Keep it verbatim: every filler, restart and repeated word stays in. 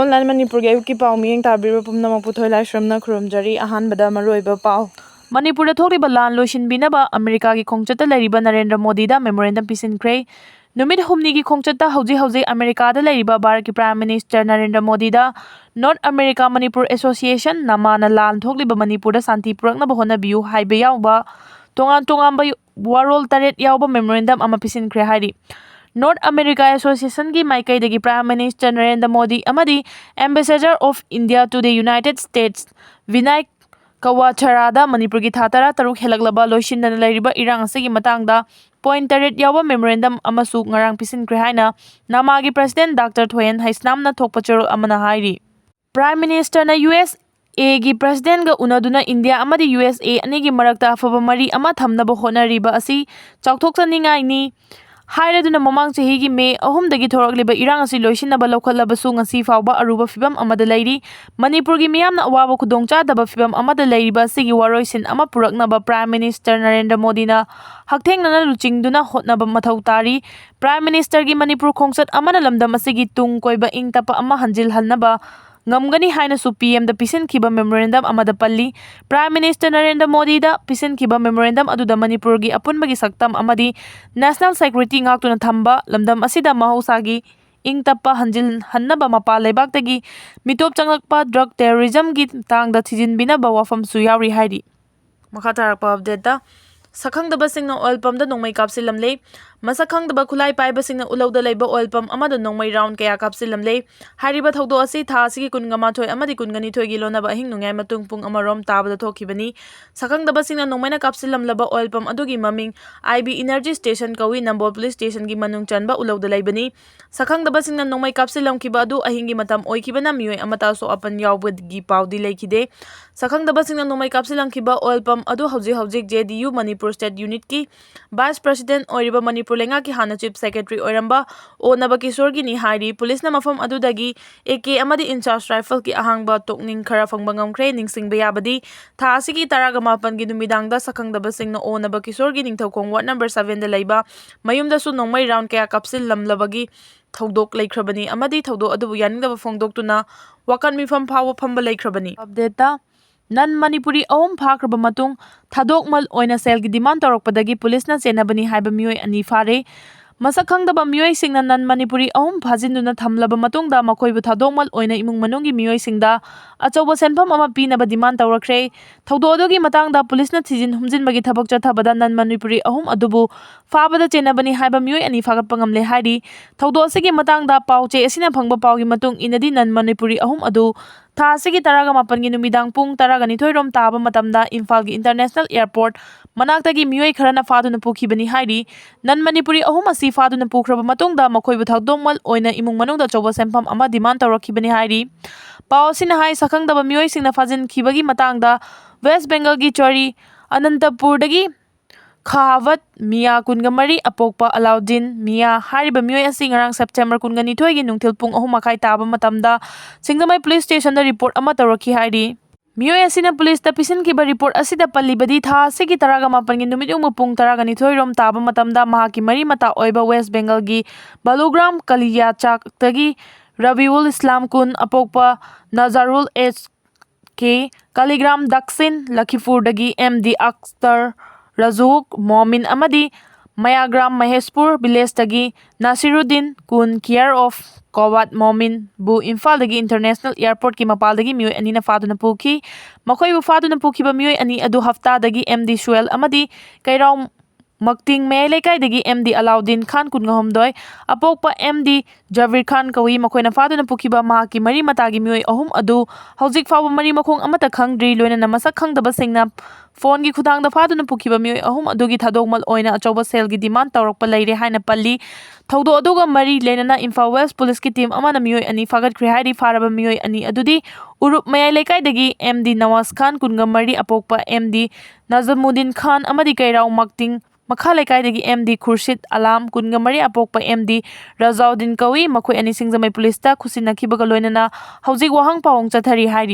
Online ꯃꯅꯤꯄꯨꯔꯒꯤ ꯑꯌꯨꯛꯀꯤ ꯄꯥꯎ ꯃꯤꯠꯌꯦꯡ ꯇꯥꯕꯤꯔꯤꯕ ꯄꯨꯝꯅꯃꯛꯄꯨ ꯊꯣꯏꯂꯥꯏꯁ꯭ꯔꯝꯅ ꯈꯨꯔꯨꯝꯖꯔꯤ꯫ ꯑꯍꯥꯟꯕꯗ ꯃꯔꯨꯑꯣꯏꯕ ꯄꯥꯎ꯫ ꯃꯅꯤꯄꯨꯔꯗ ꯊꯣꯛꯂꯤꯕ ꯂꯥꯟ ꯂꯣꯏꯁꯤꯟꯕꯤꯅꯕ ꯑꯃꯦꯔꯤꯀꯥꯒꯤ ꯈꯣꯡꯆꯠꯇ ꯂꯩꯔꯤꯕ ꯅꯔꯦꯟꯗ꯭ꯔ ꯃꯣꯗꯤꯗ memorandum ꯄꯤꯁꯤꯟꯈ꯭ꯔꯦ꯫ ꯅꯨꯃꯤꯠ ꯍꯨꯝꯅꯤꯒꯤ ꯈꯣꯡꯆꯠꯇ ꯍꯧꯖꯤꯛ ꯍꯧꯖꯤꯛ ꯑꯃꯦꯔꯤꯀꯥꯗ ꯂꯩꯔꯤꯕ ꯚꯥꯔꯠꯀꯤ Prime Minister Narendra ꯃꯣꯗꯤꯗ North America Manipur Association, ꯅꯃꯥꯅ ꯂꯥꯟ ꯊꯣꯛꯂꯤꯕ ꯃꯅꯤꯄꯨꯔꯗ ꯁꯥꯟꯇꯤ ꯄꯨꯔꯛꯅꯕ ꯍꯣꯠꯅꯕꯤꯌꯨ ꯍꯥꯏꯕ ꯌꯥꯎꯕ ꯇꯣꯉꯥꯟ ꯇꯣꯉꯥꯟꯕ ꯋꯥꯔꯣꯜ ꯇꯔꯦꯠ ꯌꯥꯎꯕ memorandum ꯑꯃ ꯄꯤꯁꯤꯟꯈ꯭ꯔꯦ ꯍꯥꯏꯔꯤ꯫ North America Associationꯒꯤ ꯃꯥꯏꯀꯩꯗꯒꯤ Prime Minister ꯅꯔꯦꯟꯗ꯭ꯔ ꯃꯣꯗꯤ ꯑꯃꯗꯤ Ambassador of India to the United States ꯕꯤꯅꯥꯏ ꯀꯋꯥꯊꯔꯥꯗ ꯃꯅꯤꯄꯨꯔꯒꯤ ꯊꯥ ꯇꯔꯥ ꯇꯔꯨꯛ ꯍꯦꯜꯂꯛꯂꯕ ꯂꯣꯏꯁꯤꯟꯗꯅ ꯂꯩꯔꯤꯕ ꯏꯔꯥꯡ ꯑꯁꯤꯒꯤ ꯃꯇꯥꯡꯗ point ꯇꯔꯦꯠ ꯌꯥꯎꯕ memorandum ꯑꯃꯁꯨ ꯉꯔꯥꯡ ꯄꯤꯁꯤꯟꯈ꯭ꯔꯦ ꯍꯥꯏꯅ ꯅꯃꯥꯒꯤ President Doctor ꯊꯣꯏꯍꯟ ꯍꯩꯁꯅꯥꯝꯅ ꯊꯣꯛꯄ ꯆꯦꯔꯣꯜ ꯑꯃꯅ ꯍꯥꯏꯔꯤ꯫ Prime Ministerꯅ USAꯒꯤ Presidentꯒ ꯎꯅꯗꯨꯅ India ꯑꯃꯗꯤ USA ꯑꯅꯤꯒꯤ ꯃꯔꯛꯇ ꯑꯐꯕ ꯃꯔꯤ ꯑꯃ ꯊꯝꯅꯕ ꯍꯣꯠꯅꯔꯤꯕ ꯑꯁꯤ ꯆꯥꯎꯊꯣꯛꯆꯅꯤꯡꯉꯥꯏꯅꯤ ꯍꯥꯏꯔꯗꯨꯅ, ꯃꯃꯥꯡ ꯆꯍꯤꯒꯤ ꯃꯦ ꯑꯍꯨꯝꯗꯒꯤ ꯊꯣꯔꯛꯂꯤꯕ ꯏꯔꯥꯡ ꯑꯁꯤ ꯂꯣꯏꯁꯤꯟꯅꯕ ꯂꯧꯈꯠꯂꯕꯁꯨ ꯉꯁꯤ ꯐꯥꯎꯕ ꯑꯔꯨꯕ ꯐꯤꯕꯝ ꯑꯃꯗ ꯂꯩꯔꯤ꯫ ꯃꯅꯤꯄꯨꯔꯒꯤ ꯃꯤꯌꯥꯝꯅ ꯑꯋꯥꯕ ꯈꯨꯗꯣꯡꯆꯥꯗꯕ ꯐꯤꯕꯝ ꯑꯃꯗ ꯂꯩꯔꯤꯕ ꯑꯁꯤꯒꯤ ꯋꯥꯔꯣꯏꯁꯤꯟ ꯑꯃ ꯄꯨꯔꯛꯅꯕ Prime Minister ꯅꯔꯦꯟꯗ꯭ꯔ ꯃꯣꯗꯤꯅ ꯍꯛꯊꯦꯡꯅꯅ ꯂꯨꯆꯤꯡꯗꯨꯅ ꯍꯣꯠꯅꯕ ꯃꯊꯧ ꯇꯥꯔꯤ꯫ Prime Ministerꯒꯤ ꯃꯅꯤꯄꯨꯔ ꯈꯣꯡꯆꯠ ꯑꯃꯅ ꯂꯝꯗꯝ ꯑꯁꯤꯒꯤ ꯇꯨꯡ ꯀꯣꯏꯕ ꯏꯪ ꯇꯞꯄ ꯑꯃ ꯍꯟꯖꯤꯜꯍꯟꯅꯕ ꯉꯝꯒꯅꯤ ꯍꯥꯏꯅꯁꯨ PMꯗ ꯄꯤꯁꯤꯟꯈꯤꯕ memorandum ꯑꯃꯗ ꯄꯜꯂꯤ꯫ Prime Minister ꯅꯔꯦꯟꯗ꯭ꯔ ꯃꯣꯗꯤꯗ ꯄꯤꯁꯤꯟꯈꯤꯕ memorandum ꯑꯗꯨꯗ ꯃꯅꯤꯄꯨꯔꯒꯤ ꯑꯄꯨꯟꯕꯒꯤ ꯁꯛꯇꯝ ꯑꯃꯗꯤ national security ꯉꯥꯛꯇꯨꯅ ꯊꯝꯕ, ꯂꯝꯗꯝ ꯑꯁꯤꯗ ꯃꯍꯧꯁꯥꯒꯤ ꯏꯪ ꯇꯞꯄ ꯍꯟꯖꯤꯜꯍꯟꯅꯕ ꯃꯄꯥꯟ ꯂꯩꯕꯥꯛꯇꯒꯤ ꯃꯤꯇꯣꯞ ꯆꯪꯂꯛꯄ drug terrorismꯒꯤ ꯃꯇꯥꯡꯗ ꯊꯤꯖꯤꯟꯕꯤꯅꯕ ꯋꯥꯐꯝꯁꯨ ꯌꯥꯎꯔꯤ ꯍꯥꯏꯔꯤ꯫ ꯃꯈꯥ ꯇꯥꯔꯛꯄ updateꯇ, ꯁꯛꯈꯪꯗꯕꯁꯤꯡꯅ oil pumpꯇ ꯅꯣꯡꯃꯩ ꯀꯥꯞꯁꯤꯜꯂꯝꯂꯦ꯫ ꯃꯁꯛ ꯈꯪꯗꯕ ꯈꯨꯠꯂꯥꯏ ꯄꯥꯏꯕꯁꯤꯡꯅ ꯎꯂꯧꯗ ꯂꯩꯕ oil pump ꯑꯃꯗ ꯅꯣꯡꯃꯩ round ꯀꯌꯥ ꯀꯥꯞꯁꯤꯜꯂꯝꯂꯦ꯫ ꯍꯥꯏꯔꯤꯕ ꯊꯧꯗꯣꯛ ꯑꯁꯤ ꯊꯥ ꯑꯁꯤꯒꯤ ꯀꯨꯟꯃꯥꯊꯣꯏ ꯑꯃꯗꯤ ꯀꯨꯟꯅꯤꯊꯣꯏꯒꯤ ꯂꯣꯟꯅꯕ ꯑꯍꯤꯡ ꯅꯣꯡꯌꯥꯏ ꯃꯇꯨꯡ ꯄꯨꯡ ꯑꯃꯔꯣꯝ ꯇꯥꯕꯗ ꯊꯣꯛꯈꯤꯕꯅꯤ꯫ ꯁꯛꯈꯪꯗꯕꯁꯤꯡꯅ ꯅꯣꯡꯃꯩꯅ ꯀꯥꯞꯁꯤꯜꯂꯝꯂꯕ oil pump ꯑꯗꯨꯒꯤ ꯃꯃꯤꯡ IB Energy Station ꯀꯧꯏ, ꯅꯝꯕꯣꯜ police stationꯒꯤ ꯃꯅꯨꯡ ꯆꯟꯕ ꯎꯂꯧꯗ ꯂꯩꯕꯅꯤ꯫ ꯁꯛꯈꯪꯗꯕꯁꯤꯡꯅ ꯅꯣꯡꯃꯩ ꯀꯥꯞꯁꯤꯜꯂꯝꯈꯤꯕ ꯑꯗꯨ ꯑꯍꯤꯡꯒꯤ ꯃꯇꯝ ꯑꯣꯏꯈꯤꯕꯅ ꯃꯤꯑꯣꯏ ꯑꯃꯠꯇ ꯑꯁꯣꯛ ꯑꯄꯟ ꯌꯥꯎꯕꯒꯤ ꯄꯥꯎꯗꯤ ꯂꯩꯈꯤꯗꯦ꯫ ꯁꯛꯈꯪꯗꯕꯁꯤꯡꯅ ꯅꯣꯡꯃꯩ ꯀꯥꯞꯁꯤꯜꯂꯝꯈꯤꯕ oil pump ꯑꯗꯨ ꯍꯧꯖꯤꯛ ꯍꯧꯖꯤꯛ JDU Manipur state unitꯀꯤ vice president ꯑꯣꯏꯔꯤꯕ ꯃꯅꯤꯄꯨꯔ ꯂꯩꯉꯥꯛꯀꯤ ꯍꯥꯟꯅ Chief Secretary ꯑꯣꯏꯔꯝꯕ ꯑꯣ ꯅꯕꯀꯤꯁꯣꯔꯒꯤꯅꯤ ꯍꯥꯏꯔꯤ꯫ ꯄꯨꯂꯤꯁꯅ ꯃꯐꯝ ꯑꯗꯨꯗꯒꯤ ꯑꯦ ꯀꯦ ꯑꯃꯗꯤ in-charge rifleꯒꯤ ꯑꯍꯥꯡꯕ ꯇꯣꯛꯅꯤꯡ ꯈꯔ ꯐꯪꯕ ꯉꯝꯈ꯭ꯔꯦ꯫ ꯅꯤꯡꯁꯤꯡꯕ ꯌꯥꯕꯗꯤ, ꯊꯥ ꯑꯁꯤꯒꯤ ꯇꯔꯥꯒ ꯃꯥꯄꯟꯒꯤ ꯅꯨꯃꯤꯗꯥꯡꯗ ꯁꯛꯈꯪꯗꯕꯁꯤꯡꯅ ꯑꯣ ꯅꯕꯀꯤꯁꯣꯔꯒꯤ ꯅꯤꯡꯊꯧꯈꯣꯡ ward number sevenꯗ ꯂꯩꯕ ꯃꯌꯨꯝꯗꯁꯨ ꯅꯣꯡꯃꯩ round ꯀꯌꯥ ꯀꯥꯞꯁꯤꯜꯂꯝꯂꯕꯒꯤ ꯊꯧꯗꯣꯛ ꯂꯩꯈ꯭ꯔꯕꯅꯤ ꯑꯃꯗꯤ ꯊꯧꯗꯣꯛ ꯑꯗꯨꯕꯨ ꯌꯥꯅꯤꯡꯗꯕ ꯐꯣꯡꯗꯣꯛꯇꯨꯅ ꯋꯥꯀꯠ ꯃꯤꯐꯝ ꯐꯥꯎꯕ ꯐꯝꯕ ꯂꯩꯈ꯭ꯔꯕꯅꯤ꯫ Updateꯇ, non Manipuri ꯑꯍꯨꯝ ꯐꯥꯈ꯭ꯔꯕ ꯃꯇꯨꯡ ꯊꯥꯗꯣꯛꯃꯜ ꯑꯣꯏꯅ ꯁꯦꯜꯒꯤ demand ꯇꯧꯔꯛꯄꯗꯒꯤ ꯄꯨꯂꯤꯁꯅ ꯆꯦꯟꯅꯕꯅꯤ ꯍꯥꯏꯕ ꯃꯤꯑꯣꯏ ꯑꯅꯤ ꯐꯥꯔꯦ꯫ ꯃꯁꯛ ꯈꯪꯗꯕ ꯃꯤꯑꯣꯏꯁꯤꯡꯅ non Manipuri ꯑꯍꯨꯝ ꯐꯥꯖꯤꯟꯗꯨꯅ ꯊꯝꯂꯕ ꯃꯇꯨꯡꯗ ꯃꯈꯣꯏꯕꯨ ꯊꯥꯗꯣꯛꯃꯜ ꯑꯣꯏꯅ ꯏꯃꯨꯡ ꯃꯅꯨꯡꯒꯤ ꯃꯤꯑꯣꯏꯁꯤꯡꯗ ꯑꯆꯧꯕ ꯁꯦꯟꯐꯝ ꯑꯃ ꯄꯤꯅꯕ demand ꯇꯧꯔꯛꯈ꯭ꯔꯦ꯫ ꯊꯧꯗꯣꯛ ꯑꯗꯨꯒꯤ ꯃꯇꯥꯡꯗ ꯄꯨꯂꯤꯁꯅ ꯊꯤꯖꯤꯟ ꯍꯨꯝꯖꯤꯟꯕꯒꯤ ꯊꯕꯛ ꯆꯠꯊꯕꯗ non Manipuri ꯑꯍꯨꯝ ꯑꯗꯨꯕꯨ ꯐꯥꯕꯗ ꯆꯦꯟꯅꯕꯅꯤ ꯍꯥꯏꯕ ꯃꯤꯑꯣꯏ ꯑꯅꯤ ꯐꯥꯒꯠꯄ ꯉꯝꯂꯦ ꯍꯥꯏꯔꯤ꯫ ꯊꯧꯗꯣꯛ ꯑꯁꯤꯒꯤ ꯃꯇꯥꯡꯗ ꯄꯥꯎ ꯆꯦ ꯑꯁꯤꯅ ꯐꯪꯕ ꯄꯥꯎꯒꯤ ꯃꯇꯨꯡ ꯏꯟꯅꯗꯤ non Manipuri ꯑꯍꯨꯝ ꯑꯗꯨ ꯊꯥ ꯑꯁꯤꯒꯤ ꯇꯔꯥꯒ ꯃꯥꯄꯟꯒꯤ ꯅꯨꯃꯤꯗꯥꯡ ꯄꯨꯡ ꯇꯔꯥꯒ ꯅꯤꯊꯣꯏ ꯔꯣꯝ ꯇꯥꯕ ꯃꯇꯝꯗ ꯏꯝꯐꯥꯜꯒꯤ International Airport ꯃꯅꯥꯛꯇꯒꯤ ꯃꯤꯑꯣꯏ ꯈꯔꯅ ꯐꯥꯗꯨꯅ ꯄꯨꯈꯤꯕꯅꯤ ꯍꯥꯏꯔꯤ꯫ Non Manipuri ꯑꯍꯨꯝ ꯑꯁꯤ ꯐꯥꯗꯨꯅ ꯄꯨꯈ꯭ꯔꯕ ꯃꯇꯨꯡꯗ ꯃꯈꯣꯏꯕꯨ ꯊꯥꯗꯣꯛꯃꯜ ꯑꯣꯏꯅ ꯏꯃꯨꯡ ꯃꯅꯨꯡꯗ ꯑꯆꯧꯕ ꯁꯦꯟꯐꯝ ꯑꯃ demand ꯇꯧꯔꯛꯈꯤꯕꯅꯤ ꯍꯥꯏꯔꯤ꯫ ꯄꯥꯎ ꯑꯁꯤꯅ ꯍꯥꯏ, ꯁꯛꯈꯪꯗꯕ ꯃꯤꯑꯣꯏꯁꯤꯡꯅ ꯐꯥꯖꯤꯟꯈꯤꯕꯒꯤ ꯃꯇꯥꯡꯗ West Bengalꯒꯤ ꯆꯔꯤ ꯑꯅꯟꯇꯄꯨꯔꯗꯒꯤ ꯈꯥꯍꯥꯋꯠ ꯃꯤꯌꯥ ꯀꯨꯟꯒ ꯃꯔꯤ ꯑꯄꯣꯛꯄ ꯑꯂꯥꯎꯗꯤꯟ ꯃꯤꯌꯥ ꯍꯥꯏꯔꯤꯕ ꯃꯤꯑꯣꯏ ꯑꯁꯤ ꯉꯔꯥꯡ September ꯀꯨꯟꯒ ꯅꯤꯊꯣꯏꯒꯤ ꯅꯨꯡꯊꯤꯜ ꯄꯨꯡ ꯑꯍꯨꯝ ꯃꯈꯥꯏ ꯇꯥꯕ ꯃꯇꯝꯗ ꯁꯤꯡꯖꯃꯩ police stationꯗ report ꯑꯃ ꯇꯧꯔꯛꯈꯤ ꯍꯥꯏꯔꯤ꯫ ꯃꯤꯑꯣꯏ ꯑꯁꯤꯅ ꯄꯨꯂꯤꯁꯇ ꯄꯤꯁꯤꯟꯈꯤꯕ report ꯑꯁꯤꯗ ꯄꯜꯂꯤꯕꯗꯤ, ꯊꯥ ꯑꯁꯤꯒꯤ ꯇꯔꯥꯒ ꯃꯥꯄꯟꯒꯤ ꯅꯨꯃꯤꯠ ꯌꯨꯡꯕ ꯄꯨꯡ ꯇꯔꯥꯒ ꯅꯤꯊꯣꯏ ꯔꯣꯝ ꯇꯥꯕ ꯃꯇꯝꯗ ꯃꯍꯥꯛꯀꯤ ꯃꯔꯤ ꯃꯇꯥ ꯑꯣꯏꯕ West Bengalꯒꯤ ꯕꯂꯨꯒ꯭ꯔꯥꯝ ꯀꯂꯤꯌꯥꯆꯥꯛꯇꯒꯤ ꯔꯕꯤꯎꯜ ꯏꯁꯂꯥꯝ ꯀꯨꯟ ꯑꯄꯣꯛꯄ ꯅꯖꯥꯔꯨꯜ ꯑꯦꯁ ꯀꯦ, ꯀꯂꯤꯒ꯭ꯔꯥꯝ ꯗꯛꯁꯤꯟ ꯂꯈꯤꯄꯨꯔꯗꯒꯤ ꯑꯦꯝ ꯗꯤ ꯑꯈꯇꯔ, ꯔꯖꯨꯛ ꯃꯣꯃꯤꯟ ꯑꯃꯗꯤ ꯃꯌꯥꯒ꯭ꯔꯥꯝ ꯃꯍꯦꯁꯄꯨꯔ villageꯇꯒꯤ ꯅꯥꯁꯤꯔꯨꯗꯤꯟ ꯀꯨꯟ care of ꯀꯣꯋꯥꯠ ꯃꯣꯃꯤꯟꯕꯨ ꯏꯝꯐꯥꯜꯗꯒꯤ International Airportꯀꯤ ꯃꯄꯥꯜꯗꯒꯤ ꯃꯤꯑꯣꯏ ꯑꯅꯤꯅ ꯐꯥꯗꯨꯅ ꯄꯨꯈꯤ꯫ ꯃꯈꯣꯏꯕꯨ ꯐꯥꯗꯨꯅ ꯄꯨꯈꯤꯕ ꯃꯤꯑꯣꯏ ꯑꯅꯤ ꯑꯗꯨ ꯍꯞꯇꯥꯗꯒꯤ ꯑꯦꯝ ꯗꯤ ꯁꯨꯍꯦꯜ ꯑꯃꯗꯤ ꯀꯩꯔꯥꯎ ꯃꯛꯇꯤꯡ ꯃꯌꯥꯏ ꯂꯩꯀꯥꯏꯗꯒꯤ ꯑꯦꯝ ꯗꯤ ꯑꯂꯥꯎꯗꯤꯟ ꯈꯥꯟ ꯀꯨꯟꯒ ꯍꯨꯝꯗꯣꯏ, ꯑꯄꯣꯛꯄ ꯑꯦꯝ ꯗꯤ ꯖꯕꯤꯔ ꯈꯥꯟ ꯀꯧꯏ꯫ ꯃꯈꯣꯏꯅ ꯐꯥꯗꯨꯅ ꯄꯨꯈꯤꯕ ꯃꯍꯥꯛꯀꯤ ꯃꯔꯤ ꯃꯇꯥꯒꯤ ꯃꯤꯑꯣꯏ ꯑꯍꯨꯝ ꯑꯗꯨ ꯍꯧꯖꯤꯛ ꯐꯥꯎꯕ ꯃꯔꯤ ꯃꯈꯣꯡ ꯑꯃꯠꯇ ꯈꯪꯗ꯭ꯔꯤ꯫ ꯂꯣꯏꯅꯅ ꯃꯁꯛ ꯈꯪꯗꯕꯁꯤꯡꯅ phoneꯒꯤ ꯈꯨꯠꯊꯥꯡꯗ ꯐꯥꯗꯨꯅ ꯄꯨꯈꯤꯕ ꯃꯤꯑꯣꯏ ꯑꯍꯨꯝ ꯑꯗꯨꯒꯤ ꯊꯥꯗꯣꯛꯃꯜ ꯑꯣꯏꯅ ꯑꯆꯧꯕ ꯁꯦꯜꯒꯤ demand ꯇꯧꯔꯛꯄ ꯂꯩꯔꯦ ꯍꯥꯏꯅ ꯄꯜꯂꯤ꯫ ꯊꯧꯗꯣꯛ ꯑꯗꯨꯒ ꯃꯔꯤ ꯂꯩꯅꯅ ꯏꯝꯐꯥꯜ West Policeꯀꯤ team ꯑꯃꯅ ꯃꯤꯑꯣꯏ ꯑꯅꯤ ꯐꯥꯒꯠꯈ꯭ꯔꯦ ꯍꯥꯏꯔꯤ꯫ ꯐꯥꯔꯕ ꯃꯤꯑꯣꯏ ꯑꯅꯤ ꯑꯗꯨꯗꯤ ꯎꯔꯨꯞ ꯃꯌꯥꯏ ꯂꯩꯀꯥꯏꯗꯒꯤ ꯑꯦꯝ ꯗꯤ ꯅꯋꯥꯖ ꯈꯥꯟ ꯀꯨꯟꯒ ꯃꯔꯤ, ꯑꯄꯣꯛꯄ ꯑꯦꯝ ꯗꯤ ꯅꯖꯃꯨꯗꯤꯟ ꯈꯥꯟ ꯑꯃꯗꯤ ꯀꯩꯔꯥꯎ ꯃꯛꯇꯤꯡ ꯃꯈꯥ ꯂꯩꯀꯥꯏꯗꯒꯤ ꯑꯦꯝ ꯗꯤ ꯈꯨꯔꯁꯤꯠ ꯑꯂꯥꯝ, ꯀꯨꯟꯒ ꯃꯔꯤ ꯑꯄꯣꯛꯄ ꯑꯦꯝ ꯗꯤ ꯔꯖꯥꯎꯗꯤꯟ ꯀꯧꯏ꯫ ꯃꯈꯣꯏ ꯑꯅꯤ ꯁꯤꯡꯖꯃꯩ ꯄꯨꯂꯤꯁꯇ ꯈꯨꯠꯁꯤꯟꯅꯈꯤꯕꯒ ꯂꯣꯏꯅꯅ ꯍꯧꯖꯤꯛ ꯋꯥꯍꯪ ꯄꯥꯎꯍꯪ ꯆꯠꯊꯔꯤ ꯍꯥꯏꯔꯤ꯫